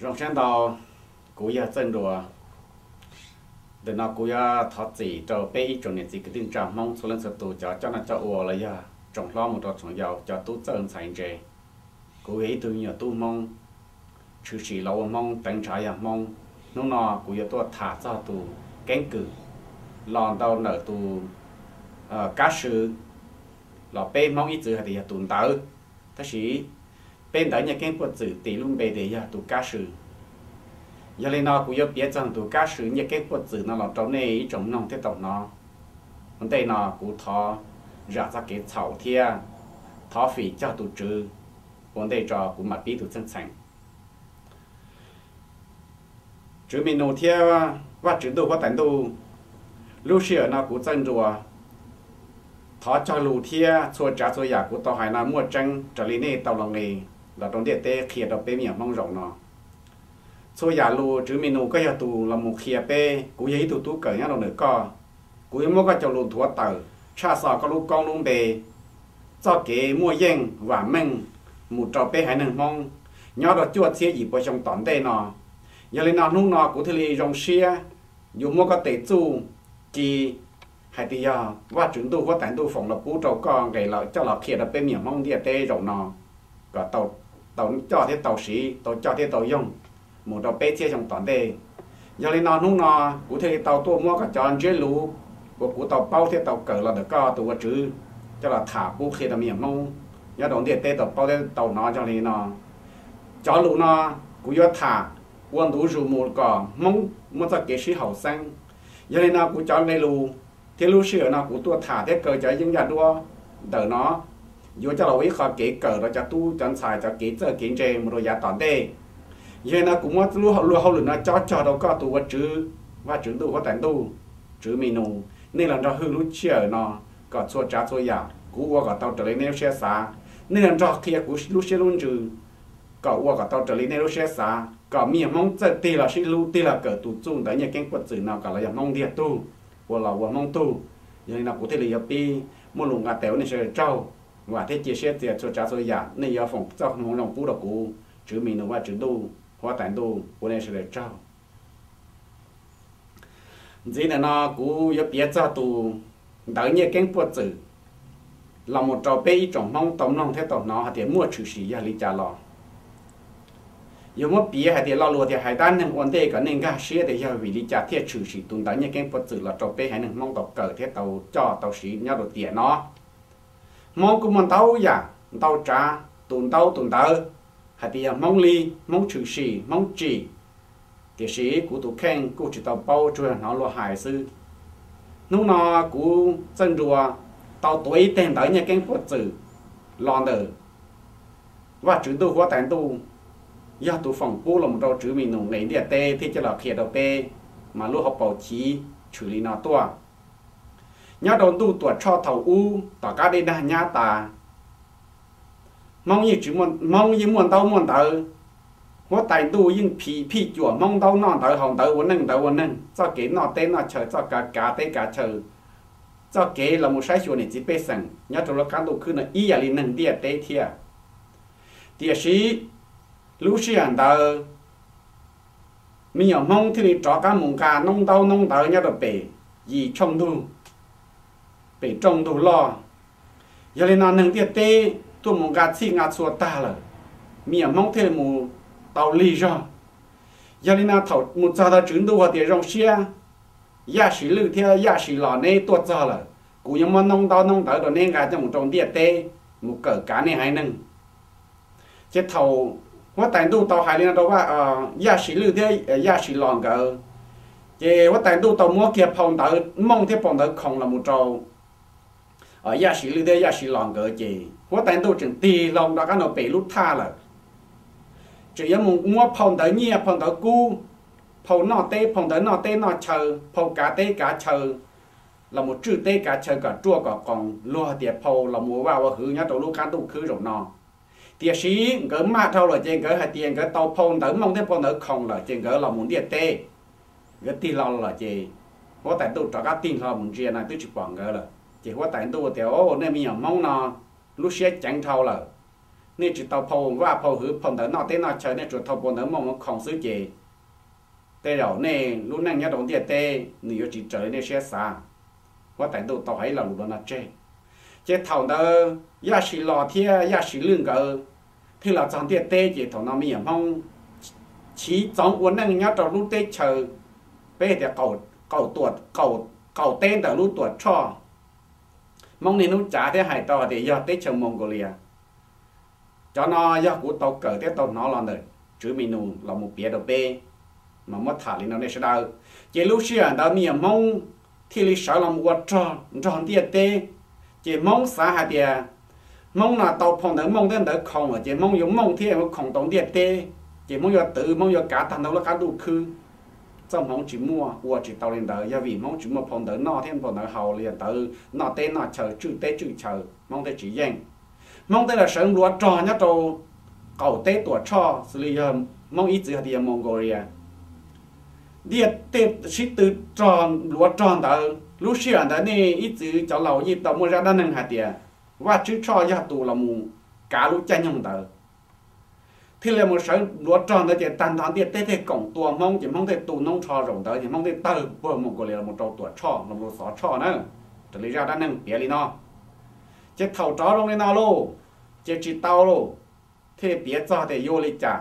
Zoo siab ntau, kuv yog Txawj Nruas. Ntawm no kuv yuav thov txim rau peb ib tsoom niam txiv kwv tij neej tsa Hmoob txhua leej txhua tus, cov coj noj coj ua los yog tsoom hlob mus rau tsoom yau, cov tub txawj ntxhais ntse. Kuv yog ib tug me nyuam tub Hmoob, tshwm sim los ua Hmoob, teev ntshav yog Hmoob. Hnub no kuv yuav tuaj tham txog tus keeb kwm los ntau ntawm tus kab sw, los peb Hmoob ib txwm hais tias yog tus ntawv, tab sis peb ntawv Nyiaj Keeb Puaj Txwm tis lub npe tias yog tus kab sw. Yog li no kuv yuav piav txog tus kab sw Nyiaj Keeb Puaj Txwm no los rau nej ib tsoom mloog thiab tau hnov. Ua ntej no kuv thov zam txoj kev txhaum thiab thov fim cog tus Tswv. Ua ntej tso kuv mam pib tus txheej txheem. Tswv Mi Nus thiab Vaj Tswv Ntuj Huab Tais Ntuj, lub sij hawm no kuv Txawj Nruas thov cog lus thiab txhua tsav txhua yam kuv tau hais no muaj tseeb raws li nej tau los nqis los rau ntiaj teb qhia rau peb me nyuam Hmoob zaum no. Txhua yam lus Tswv Mi Nus koj yog tus los mus qhia peb, kuv yog ib tug tub kawm nyob rau ntawm koj. Kuv yuav muab koj cov lus nthuav tawm tshaj xov koj lub koob lub npe, txoj kev muaj yeej vam meej mus rau peb haiv neeg Hmoob nyob rau cuaj txhiab yim puas xyoo tom ntej no. Yog li no hnub no kuv thiaj li zoo siab yuav muab koj tes txuj ci hais tias yog Vaj Tswv Ntuj Huab Tais Ntuj foom los pub rau koj nqes los coj los qhia rau peb me nyuam Hmoob ntiaj teb zaum no kom tau coj thiab tau siv, tau coj thiab tau yoog mus rau peb txhiab xyoo tom ntej. Yog li no hnub no kuv thiaj li tau tuaj muab koj cov ntsiab lus uas kuv tau paub thiab tau kawm los ntawm koj tus ua tswv coj los tham pub qhia rau me nyuam Hmoob nyob rau ntiaj teb tau paub thiab tau hnov. Yog li no cov lus no kuv yuav tham ua ntu zus mus kom Hmoob muaj txoj kev sib haum xeeb. Yog li no kuv cov nqe lus thiab lub sij hawm no kuv tuaj tham thiab kaw cov yeeb yaj duab ntawm no yuav coj los ua ib qho kev kawm rau cov tub cov ntxhais cov kev txawj kev ntse mus rau yav tom ntej. Yog li no kuv muab lub luag hauj lwm no cob cog rau koj tus ua tswv, Vaj Tswv Ntuj Huab Tais Ntuj, Tswv Mi Nus, nej los nrog hwj lub sij hawm no kom txhua tsav txhua yam kuv ua kom tau raws li nej lub siab xav. Nej los nrog qhia kuv lub siab lub ntsws kom ua kom tau raws li nej lub siab xav, kom me nyuam Hmoob txawj tig los sib hlub, tig los kawm tus txuj ntawv Nyiaj Keeb Puaj Txwm no kom los yog Hmoob ntiag tug, ua los ua Hmoob tug. Yog li no kuv thiaj li yuav pib muaj lus nqa tes ua nej sawv daws tsaug, vam thiab cia siab tias txhua tsav txhua yam nej yuav foom txoj hmoov zoo pub rau kuv, Tswv Mi Nus, Vaj Tswv Ntuj Huab Tais Ntuj, ua nej sawv daws tsaug. Ntxiv ntawm no kuv yuav piav txog tus ntawv Nyiaj Keeb Puaj Txwm los mus rau peb ib tsoom Hmoob tau mloog thiab tau hnov hais tias muaj tshwm sim yog li cas los. Yuav muab piav hais tias lo lus tias hais dab neeg ua ntej kom nej nkag siab tias yog vim li cas thiaj tshwm sim tus ntawv Nyiaj Keeb Puaj Txwm los rau peb haiv neeg Hmoob tau kawm thiab tau coj tau siv nyob rau tiam no. Hmoob kuj muaj ntau yam ntau tsav, tus ntau tus ntawv hais tias yog Hmoob li, Hmoob tshwm sim, Hmoob tsim, tiam sis kuv tus kheej kuj tsis tau paub, tsuas yog hnov luag hais xwb. Hnub no kuv Txawj Nruas tau tuav ib teg ntawv Nyiaj Keeb Puaj Txwm los ntawm Vaj Tswv Ntuj Huab Tais Ntuj, yog tus foom pub los mus rau Tswv Mi Nus nqis ntiaj teb thiab coj los qhia rau peb, mas lub hauv paus chiv tshwm li no tuaj. Nyob rau ntuj Tuam Tshoj thaum ub tom qab dej dag nyab tas, Hmoob yeej tsis, Hmoob yeej muaj ntaub muaj ntawv, Huab Tais Ntuj yeej phim phij cuam Hmoob ntaub noj ntawv haus ntawv ua neej ntawv ua neeg, txoj kev noj teb noj chaw, txoj kev kav teb kav chaw, txoj kev los mus saib xyuas niam txiv pej xeem nyob rau lub qab ntuj khwb no ib yam li neeg ntiaj teb thiab. Tiam sis lub sij hawm ntawd me nyuam Hmoob thiaj li rov qab mus nqa noob ntaub noob ntawv nyob rau pem yim tshooj ntug, pem rooj ntug loj. Yog li no neeg ntiaj teb tuaj mus nqa txhij nqa txhua tag lawm, me nyuam Hmoob thiaj li mus tau lig zog. Yog li no thaum mus txog tau Tswv Ntuj hais tias zoo siab, Yaj Sis Lwj thiab Yaj Sis Los neb tuaj txog lawm, kuv yuav muab noob ntaub noob ntawv rau neb nqa coj mus rau ntiaj teb mus kawm kav nej haiv neeg. Ces thaum Huab Tais Ntuj tau hais li no rau Yaj Sis Lwj thiab Yaj Sis Los nkawd, ces Huab Tais Ntuj tau muab kiag phau ntawv Mooj thiab phau ntawv Khoom los mus rau Yaj Sis Lwj thiab Yaj Sis Los nkawd, ces Huab Tais Ntuj tseem tig hlo rov qab no pem lub thaj lawm. Tseem yuav mus muab phau ntawv nyiaj phau ntawv kub, phau noj teb phau ntawv noj teb noj chaw, phau kav teb kav chaw, los mus tswj teb kav chaw kom ruaj kom qoos, luag tias phau los mus ua vaj ua hwv nyob rau lub qab ntuj khwb zaum no. Tiam sis nkawd maj dhau lawm ces nkawd hais tias nkawd tau phau ntawv Mooj thiab phau ntawv Khoom lawm ces nkawd los mus ntiaj teb. Nkawd tig hlo lawm ces Huab Tais Ntuj rov qab tig hlo mus ntsia no twb tsis pom nkawd lawm. Ces Huab Tais Ntuj tias, O, nej me nyuam Hmoob no lub siab ceev dhau lawm. nej tsis tau phau vaj phau hwv phau ntawv noj teb noj chaw, nej tsuas thau phau ntawv Hmoob mus khoom xwb ces tej zaum nej lub neej nyob rau ntiaj teb nws yuav tsis raws li nej siab xav. Huab tais ntuj tau hais ib lo lus no tseg. Ces thaum ntawd Yaj Sis Los thiab Yaj Sis Lwj nkawd thiaj los txog ntiaj teb, ces thaum no me nyuam Hmoob chiv txoov ua neej nyob rau lub teb chaws peb tias qaum teb ntawm lub Tuam Tshoj. Hmoob niaj hnub cav thiab hais tau hais tias yog teb chaws Mongolia. Cov no yog kuv tau kawm thiab tau hnov los ntawm Tswv Mis Nus los mus piav rau peb, mas muab tham li no nej sawv daws. Ces lub sij hawm ntawd me nyuam Hmoob thiaj li sawv los ua rog nrog ntiaj teb. Ces Hmoob xav hais tias Hmoob no tau phau ntawv Mooj thiab ntawv Khoom lawm ces Hmoob yuav Mooj thiab yuav khoom tau ntiaj teb, ces Hmoob yuav twv, Hmoob yuav kav tag ntau lub qab ntuj khwb. Txoj hmoov tsis muaj, ua tsis tau li ntawd, yog vim Hmoob tsis muaj phau ntawv noj thiab phau ntawv haus los yog ntawv noj teb noj chaw, tswj teb tswj chaw, Hmoob thiaj tsis yeej. Hmoob thiaj los sawv npluav rog nyob rau qaum teb Tuam Tshoj, xws li yog Hmoob ib txwv hais tias Mongolia. Ntiaj teb sib tw rog npluav rog ntawd, lub sij hawm ntawd nej ib txwv cov laus yeej tau muaj zaj dab neeg hais tias Vajtswv Tshoj yog tus los mus kav lub caij nyoog ntawd. Thiaj li mus sawv npluav rog ntawd ces tag nrho ntiaj teb thiaj koom tua Hmoob, ces Hmoob thiaj tu noob nrho zaum ntawd ces Hmoob thiaj tawg puag Mongolia los rau Tuam Tshoj, los rau Xov Tshoj na. Raws li zaj dab neeg piav li no. Ces thaum rov zoo li no lauj, ces tsis tau lauj, thiaj piav txog tias yuav ua li cas.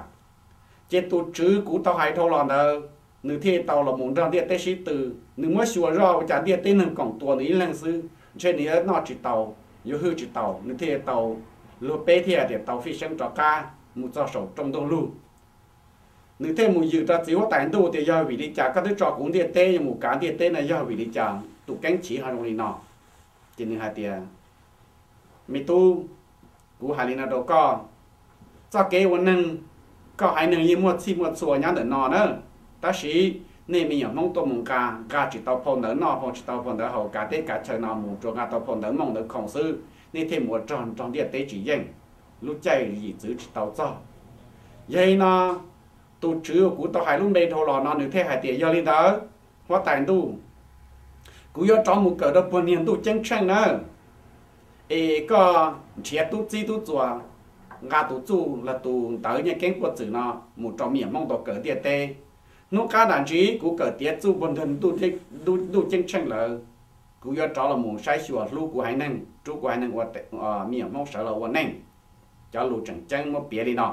Ces tus tswv kuv tau hais dhau los ntawd, nws thiaj tau los mus nrog ntiaj teb sib tw. Nws muab xyuas zoj ua cas ntiaj teb neeg koom tua nws ib leeg xwb, ntshe nws yuav noj tsis tau, yuav hwj tsis tau, nws thiaj tau, luag peb thiaj tias tau fij seeb rov qab mus txog saum rooj ntuj lug. Nws thiaj mus yws rau txiv huab tais ntuj tias yog vim li cas koj twb tso kuv ntiaj teb yuav mus kav ntiaj teb no, yog vim li cas tus keeb chiv ho zoo li no. Ces nws hais tias, me tub, kuv hais li no rau koj, txoj kev ua neeg, koj haiv neeg yeej muaj txhij muaj txhua nyob ntawm no na, tab sis nej me nyuam Hmoob tuaj mus nqa, nqa tsis tau phau ntawv noj, phau tsis tau phau ntawv haus, kav teb kav chaw no mus tsuas nqa tau phau ntawv Mooj ntawv Khoom xwb, nej thiaj mus ua rog nrog ntiaj teb tsis yeej, lub caij yim txwv tsis tau txog. Yog li no, tus tswv uas kuv tau hais lub npe dhau los no nws thiaj hais tias yog li ntawd, huab tais ntuj, kuv yuav rov mus kawm rau puag niag ntuj ceeb tsheej na, es koj nrhiav tub txib tub txuas, nqa tus txuj los tus ntawv nyiaj keeb puaj txwm no mus rau me nyuam Hmoob tau kawm ntiaj teb. Hnub qab ntam ntsis kuv kawm tiav txuj puag ntuj ceeb tsheej lawm, kuv yuav rov los mus saib xyuas hlub kuv haiv neeg, rub kuv haiv neeg ua, me nyuam Hmoob sawv los ua neej. Cov lus tseem ceeb muab piav li no.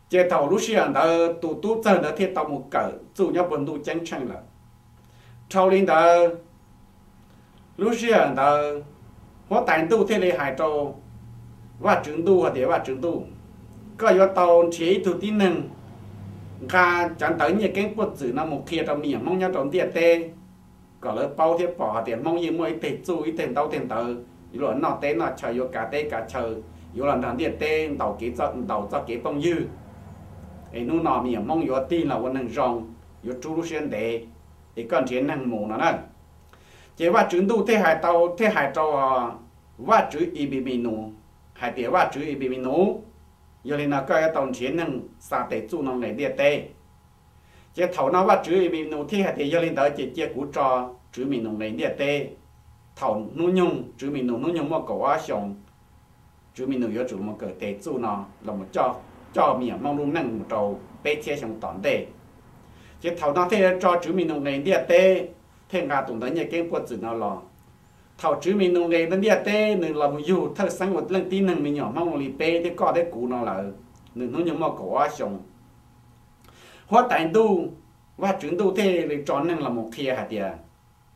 Ces thaum lub sij hawm ntawd tus tub txawg ntawd thiaj tau mus kawm txuj nyob puag ntuj ceeb tsheej lawm. Dhau li ntawd, lub sij hawm ntawd huab tais ntuj thiaj li hais rau Vajtswv ntuj hais tias Vajtswv ntuj, koj yuav tau nrhiav ib tug tib neeg nqa cov ntawv nyiaj keeb puaj txwm no mus qhia rau me nyuam Hmoob nyob rau ntiaj teb, kom lawv paub thiab pom hais tias Hmoob yeej muaj ib teg txuj ib teg ntaub teg ntawv, yuav los noj teb noj chaw, yuav kav teb kav chaw, yuav los nrog ntiaj teb ntaus kev, ntaus txoj kev phooj ywg. Es hnub no me nyuam Hmoob yuav tig los ua neeg zoo, yuav rub lub siab ntev, es koj nrhiav neeg mus no na. Ces Vajtswv ntuj thiaj hais tau, thiaj hais rau Vajtswv Inpiminus hais tias Vajtswv Inpiminus, yog li no koj yuav tau nrhiav neeg xa tes txuj no nqis ntiaj teb. Ces thaum no Vajtswv Inpiminus thiaj hais tias yog li ntawd ces cia kuv tso Tswv Mis Nus nqis ntiaj teb. Thaum hnub nyoog Tswv Mis Nus hnub nyoog muaj kaum ob xyoos, Tswv Mis Nus yuav tsum los kawm tes txuj no los coj me nyuam Hmoob lub neej mus rau peb txhiab xyoo tom ntej. Ces thaum no thiaj tso Tswv Mis Nus nqis ntiaj teb, thiaj nqa tus ntawv nyiaj keeb puaj txwm no los. Thaum Tswv Mis Nus nqis ntiaj teb nws los mus yug thawj xeeb ua leej tib neeg me nyuam Hmoob li peb thiab koj thiab kuv no lawm, nws hnub nyoog muaj kaum ob xyoos. Huab tais ntuj, Vajtswv ntuj thiaj li tso neeg los mus qhia hais tias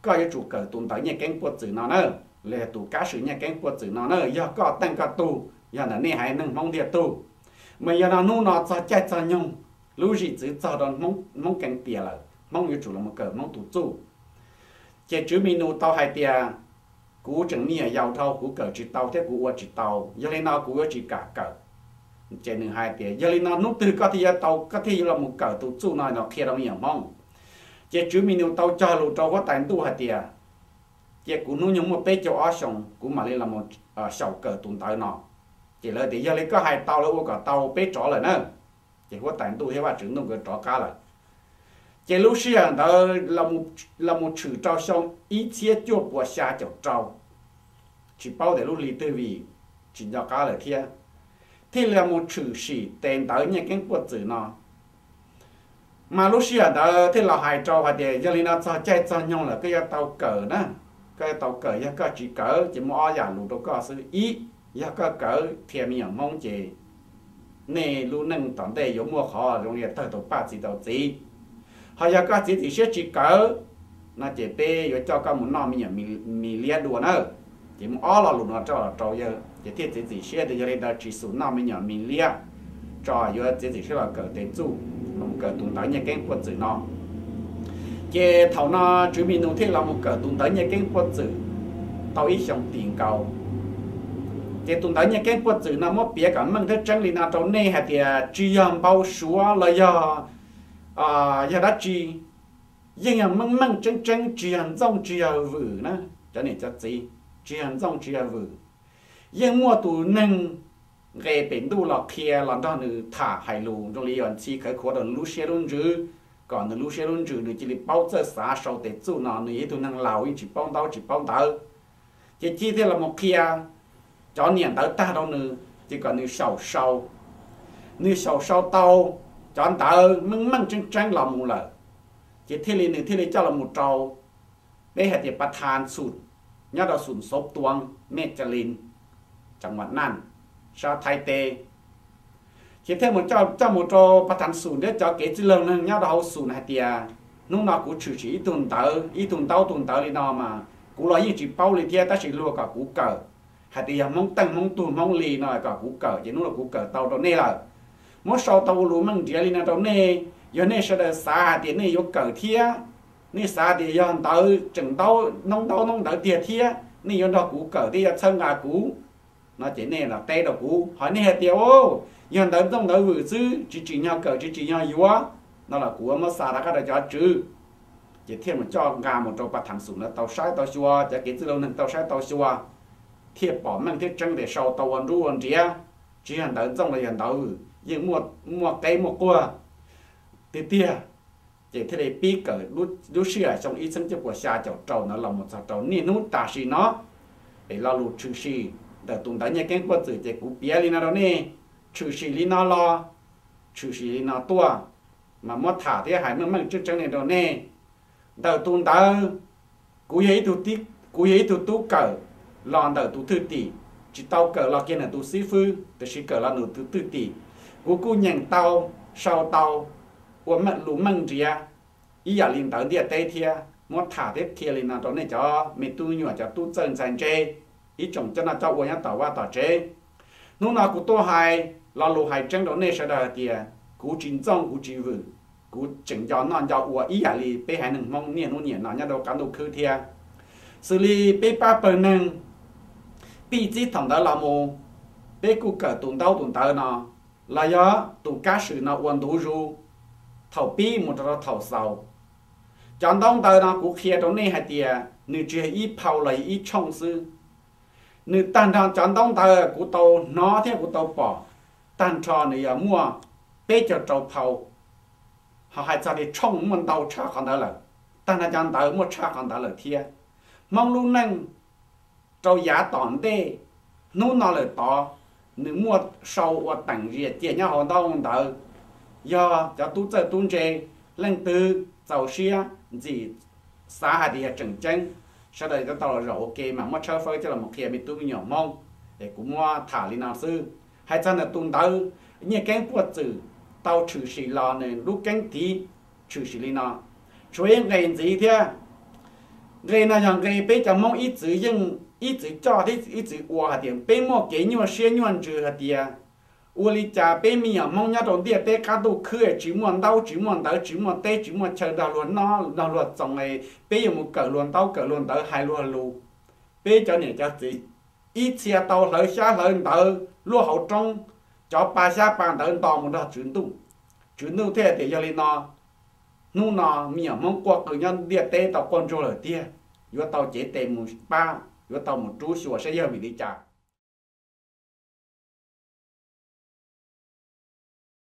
koj yuav tsum kawm tus ntawv nyiaj keeb puaj txwm no na, los yog tus kab swm nyiaj keeb puaj txwm no na, yog koj teej koj tug, yog ntawm nej haiv neeg Hmoob ntiag tug. Mas yog no hnub no txog caij txog nyoog, lub zim txwv txog rau Hmoob keev tias lawm, Hmoob yuav tsum los kawm Hmoob tus txuj. Ces Tswv Mis Nus tau hais tias kuv tseem me nyuam yaus dhau, kuv kawm tsis tau thiab kuv ua tsis tau, yog li no kuv yuav tsis kam kawm. Ces nws hais tias yog li no hnub twg koj thiaj yuav tau, koj thiaj yuav los mus kawm tus txuj no los qhia rau me nyuam Hmoob. Ces Tswv Mis Nus tau cog lus rau huab tais ntuj hais tias cia kuv hnub nyoog muaj peb caug ob xyoos kuv mam li los xyaum kawm tus ntawv no. Ces lawv tias yog li koj hais tau, lawv ua kom tau, peb rov lawm na. Ces huab tais ntuj thiab Vajtswv ntuj nkawd rov qab lawm. Ces lub sij hawm ntawd los mus tshwm rau xyoo ib txhiab cuaj puas xya caum rau, tsis paub tias lub hli twg vim tsis nco qab lawm thiab. thiaj li mus tshwm sim tes ntawv nyiaj keeb puaj txwm no. Mas lub sij hawm ntawd thiaj los hais rau hais tias yog li no txog caij txog nyoog lawm koj yuav tau kawm na, koj yuav tau kawm, yog koj tsis kawm ces muaj ob yam lus rau koj xwb. Ib, yog koj kawm qhia me nyuam Hmoob ces nej lub neej tom ntej yuav muaj qhov zoo li tawg tau paj txi tau txiv. Ho yog koj txiav txim siab tsis kawm no ces peb yuav coj koj mus noj me nyuam mis liab dua na. Ces muaj ob lo lus no rau yawg ces thiaj txiav txim siab tias yog li ntawd tsis xum noj me nyuam mis liab, tso yuav txiav txim siab los kawm tes txuj, los kawm tus ntawv nyiaj keeb puaj txwm no. Ces thaum no Tswv Mis Nus thiaj los mus kawm tus ntawv nyiaj keeb puaj txwm tau ib xyoo tim nkaus. Ces tus ntawv nyiaj keeb puaj txwm no muab piav kom meej thiab tseeb li no rau nej hais tias tsis yog npau suav los yog, yog dab tsi, yeej yog meej meej tseeb tseeb, tsis yog ntxooj tsis yog vwm na, cov niam cov txiv, tsis yog ntxooj tsis yog vwm. Yeej muaj tus neeg nqes pem ntuj los qhia los nrog nws tham hais lus zoo li yuav ntxhi khawv khuav rau nws lub siab lub ntsws, kom nws lub siab lub ntsws nws cia li paub txawj xav sau tes txuj no nws yog ib tug neeg laus yeej tsis paub ntaub tsis paub ntawv. Ces Chij thiaj los mus qhia cov niam ntawv tag rau nws, ces kom nws xyaum sau. Nws xyaum sau tau cov ntawv meej meej tseeb tseeb los mus lawm, ces thiaj li nws thiaj li coj los mus rau peb hais tias Pav Thas Xum, nyob rau Xum Xauv Tuav, Mej Ca Lin, Cam Vam Naj, sab Thaib teb. Ces thiaj mus coj mus rau Pav Thas Xum thiab cov kev txwj laug neeg nyob rau hauv Xum hais tias hnub no kuv tshwm sim ib tug ntawv, ib tug ntaub tus ntawv li no mas kuv los yeej tsis paub li thiab tab sis luag kom kuv kawm, hais tias yog Hmoob Teej Hmoob Tug Hmoob Li no kom kuv kawm ces hnub no kuv kawm tau rau nej lawm. Muab sau tau ua lus meej nriav li no rau nej, yog nej sawv daws xav hais tias nej yuav kawm thiab, nej xav tias yog ntawv tseem ntaub noob ntaub noob ntawv tiag thiab nej yuav nrog kuv kawm thiab yuav txhawb nqa kuv no ces nej los teb rau kuv. Ho nej hais tias yog ntawv ntxooj ntawv vwm xwb tsis tsim nyog kawm tsis tsim nyog yuav no los kuv muab xa rov qab rau cov tswv. Ces thiaj mus coj nqa mus rau Pav Thas Xum no tau saib tau xyuas, cov kev txwj laug neeg tau saib tau xyuas, thiaj pom meej thiab tseeb tias sau tau ua nruab ua nriav, tsis yog ntawv ntxooj los yog ntawv vwm, yeej muaj qeb muaj quag tiag tiag. Ces thiaj li pib kawm lub sij hawm xyoo ib txheeb cuaj puas xya caum rau ntawd los mus txog rau niaj hnub tam sim no. Es lo lus tshwm sim ntawm tus ntawv nyiaj keeb puaj txwm ces kuv piav li no rau nej, tshwm sim li no los tshwm sim li no tuaj, mas muab tham thiab hais meej meej tseeb tseeb li rau nej. Ntawm tus ntawd, kuv yog ib tug, kuv yog ib tug tub kawm los ntawm tus thwj tim, tsis tau kawm los kiag ntawm tus xib fwb tiam sis kawm los ntawm tus thwj tim. Kuv kuj nyeem tau, sau tau, ua lus meej nriav ib yam li ntawv ntiaj teb thiab. Muab tham thiab qhia li no rau nej cov me tub me nyuam cov tub txawj ntxhais ntse, ib tsoom coj noj coj ua nyob tom vaj tom tsev. Hnub no kuv tuaj hais lo lus hais tseeb rau nej sawv daws hais tias kuv tsis ntxooj kuv tsis vwm, kuv tseem nco noj nco ua ib yam li peb haiv neeg Hmoob niaj hnub niam no nyob rau qab ntuj khwb thiab. Xws li peb pab pawg neeg pib txij thaum ntawd los mus, peb kuj kawm tus ntaub tus ntawv no los yog tus kab swm no ua ntu zus thaum pib mus rau rau thaum xaus. Cov ntaub ntawv no kuv qhia rau nej hais tias nws tsis yog ib phau los yog ib tshooj xwb. Nws tag nrho cov ntaub ntawv kuv tau hnov thiab kuv tau pom, tag nrho nws yog muaj peb caug rau phau. Ho hais txog tias tshooj muaj ntau tshaj qhov ntawd lawm, tag nrho cov ntawv muaj tshaj qhov ntawd lawm thiab. Hmoob lub neej rau yav tom ntej, hnub no lawm tod, nws muaj sau ua teem zias cia nyob hauv ntaub ntawv. Yog cov tub txawj tub ntse leej twg txaus siab ntxim xav hais tias yog tseem ceeb, sawv daws yuav tau los zaum ua ke mas muab tshawb fawb coj los qhia me tub me nyuam Hmoob. Es kuv muab tham li no xwb. Hais txog ntawm tus ntawv nyiaj keeb puaj txwm tau tshwm sim los nws lub keeb tiv tshwm sim li no, tshuav ib nqe ntxiv thiab. Nqe no yog nqe peb cov Hmoob ib txwv yeej ib txwv coj thiab ib txwv ua hais tias peb muaj kev nyuaj siab nyuaj ntsws hais tias ua li cas peb me nyuam Hmoob nyob rau ntiaj teb qab ntuj khwb tsis muaj ntaub tsis muaj ntawv tsis muaj teb tsis muaj chaw nrog luag noj nrog luag txoos, peb yuav mus kawm luag ntaub kawm luag ntawv hais luag lus. Peb cov niam cov txiv ib txhia tau hlawv xyab hlawv ntawv luaj hauv roob, cov pa xyab pa ntawv nto mus nrog Tswv Ntuj. Tswv Ntuj thiaj tias yog li no, hnub no me nyuam Hmoob quaj qw nyob ntiaj teb tau quaj ntsuag lawm tiag, yuav tau cev tes mus pab, yuav tau mus rub xyuas saib yog vim li cas.